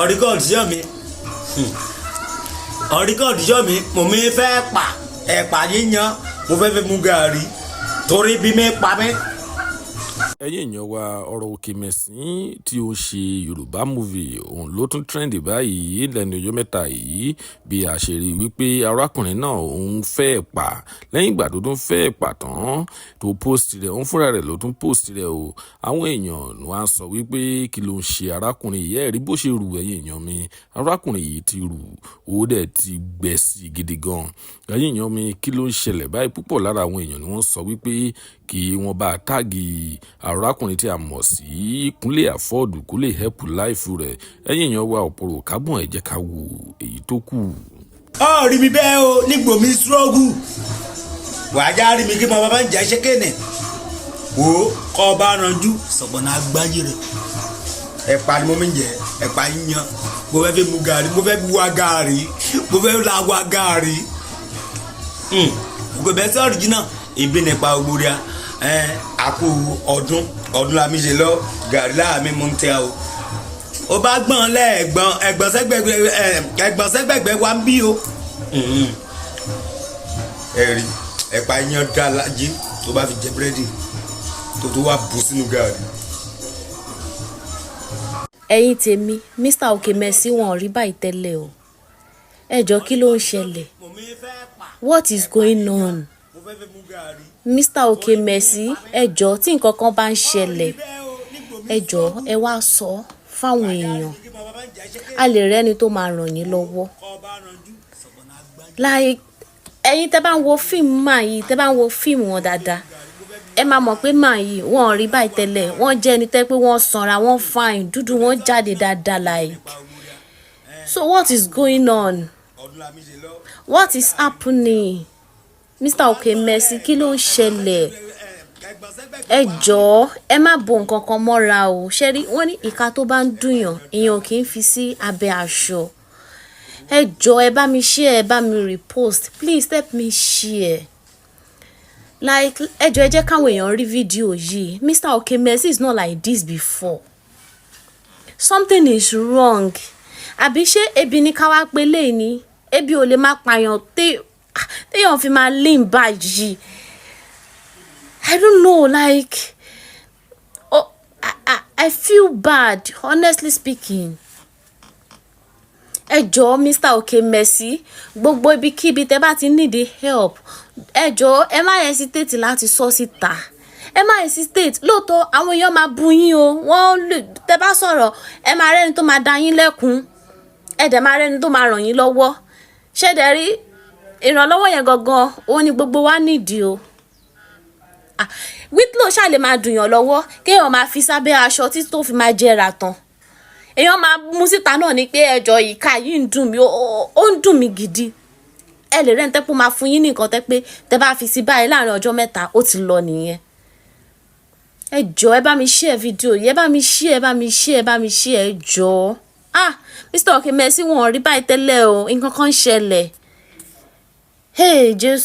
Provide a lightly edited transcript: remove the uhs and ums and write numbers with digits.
Ọ̀rí condition mi, ọ̀rí condition mi. Mo mi fẹ́ pa ẹ̀pà yíyan, mo fẹ́ fi mu gàrí torí bí mi pa mí. Ẹ̀yin èèyàn wa, ọ̀rọ̀ Òkèmẹ̀sí tí ó ń ṣe Yorùbá movie, òun ló tún trend báyìí lẹ́nu ọjọ́ mẹ́ta yìí. Bí a ṣe rí wípé arákùnrin náà òun fẹ́ ẹ̀pà, lẹ́yìn ìgbà tó tún fẹ́ ẹ̀pà tán tó post rẹ̀, òun fúnra rẹ̀ ló tún post rẹ̀ o. Àwọn èèyàn ló wá ń sọ wípé kí ló ń ṣe arákùnrin yìí? Ẹ̀ rí bó ṣe rù. Ẹ̀yin èèyàn mi, arákùnrin yìí ti rù, ó dẹ̀ ti gbẹ sí gidi gan. Ẹ̀yin èèyàn mi, kí ló ń ṣẹlẹ̀ báyìí? Púpọ̀ lára àwọn èèyàn ni wọ́n sọ wípé kí wọ́n bá tag arákùnrin tí a mọ̀ sí Kúnlé Afod kó lè help life rẹ̀. Ẹ̀yin èèyàn wa, ọ̀pọ̀rọ̀ kábọ̀n, ẹ jẹ́ ká wo èyí tó kù. Ọ rí mi bẹ́ẹ̀ o, nígbò mi struggle, wàá já rí mi kí mo bá ń jẹ́ ṣékéènì wò ó kọ́ ọ bá ranjú sọ̀gbọ̀nà àgbáyé rẹ̀. Ẹ̀pà ni mo mi ń jẹ, ẹ̀pà yíyan. Mo fẹ́ fi mu gàrí, mo fẹ́ wa gàrí, mo fẹ́ la wa gàrí. Òkè bẹ́ẹ̀ sọ̀rọ̀ jìnnà ìbí nípa ògbóríà ẹ̀ àkú ọdún ọdún la mi ṣe lọ gàrí láàmì mú ń tẹ́ o. Ó bá gbọ́n lẹ́ẹ̀gbọ́n ẹ̀gbọ́n sẹ́gbẹ̀gbẹ̀, ẹ̀gbọ́n sẹ́gbẹ̀gbẹ̀ wa ń bí o. Ẹ̀rí ẹ̀pà yíyan dá lájí tó bá fi jẹ búrẹ́dì tó wà bù sínú gàrí. Ẹ̀yin tèmi, Mr Okemesi, wọn ò rí báyìí tẹ́lẹ̀ o. Ẹ jọ, kí ló ń ṣẹlẹ̀? What is going on, Mr Okemesi? Ẹ jọ, tí nǹkan kan bá ń ṣẹlẹ̀, ẹ jọ, ẹ wá sọ fáwọn èèyàn, a lè rẹ́ni tó máa ràn yín lọ́wọ́. Like, ẹ̀yin tẹ́ bá ń wo fíìmù máa yìí, tẹ́ bá ń wo fíìmù wọn dáadáa, ẹ máa mọ̀ pé máa yìí, wọ́n ò rí báyìí tẹ́lẹ̀. Wọ́n jẹ́ ẹni tẹ́ pé wọ́n sanra, wọ́n fine, dúdú wọ́n jáde dáadáa. Like, so what is going on? What is happening, Mr Okemesi? Kí ló ń ṣẹlẹ̀? Ẹ jọ̀ọ́, ẹ má bo nǹkan kan mọ́ra o. Ṣe rí, wọ́n ní ìka tó bá ń dùnyàn, èèyàn kì í fi sí abẹ́ aṣọ. Ẹ jọ̀ọ́, ẹ bá mi share, ẹ bá mi repost. Please help me share. Like, ẹ jọ̀ọ́, ẹ jẹ́ káwọn èèyàn rí fídíò yìí. Mr Okemesi is not like this before. Something is wrong. Àbí ṣé ebi ní ká wá pé léyìí ni? Ebi ò lè má pààyàn téèyàn fi máa lean báyìí. I don't know. Like, oh, I feel bad, honestly speaking. Ẹ jọ̀ọ́, Mr Okemesi, gbogbo ibikíbi tẹ́ bá ti need help, ẹ jọ̀ọ́, ẹ má hesitate láti sọ síta. Ẹ má hesitate. Lóòótọ́, àwọn èèyàn máa bu yín o. Wọ́n lè tẹ́ bá sọ̀rọ̀, ẹ máa rẹ́ni tó máa dá yín lẹ́kun, ẹ dẹ̀ máa rẹ́ni tó máa ràn yín lọ́wọ́. Ṣé dẹ̀ rí ìrànlọ́wọ́ yẹn gangan, òun ni gbogbo wa nídìí o. Ah, whitlow ṣáà lè máa dùnyàn lọ́wọ́, kéèyàn máa fi sábẹ́ aṣọ títí tó fi máa jẹrà tán. Èèyàn máa mú síta náà ni pé ẹjọ́, ìka yìí ń dùn mí, ó ń dùn mí gidi. Ẹ lè rẹ́ni tẹ́pọ̀ máa fún yín ní nǹkan tẹ́ pé tẹ́ bá fi sí báyìí, láàrin ọjọ́ 3, ó ti lọ nìyẹn. Ẹ jọ̀ọ́, ẹ bá mi share fídíò yìí, ẹ bá mi share, ẹ bá mi share, ẹ bá mi share, ẹ jọ̀ọ́. Ah, Mr Okemesi, wọn ò rí báyìí tẹ́lẹ̀ o. Nǹkan kan ń ṣẹlẹ̀. Hey, Jésù.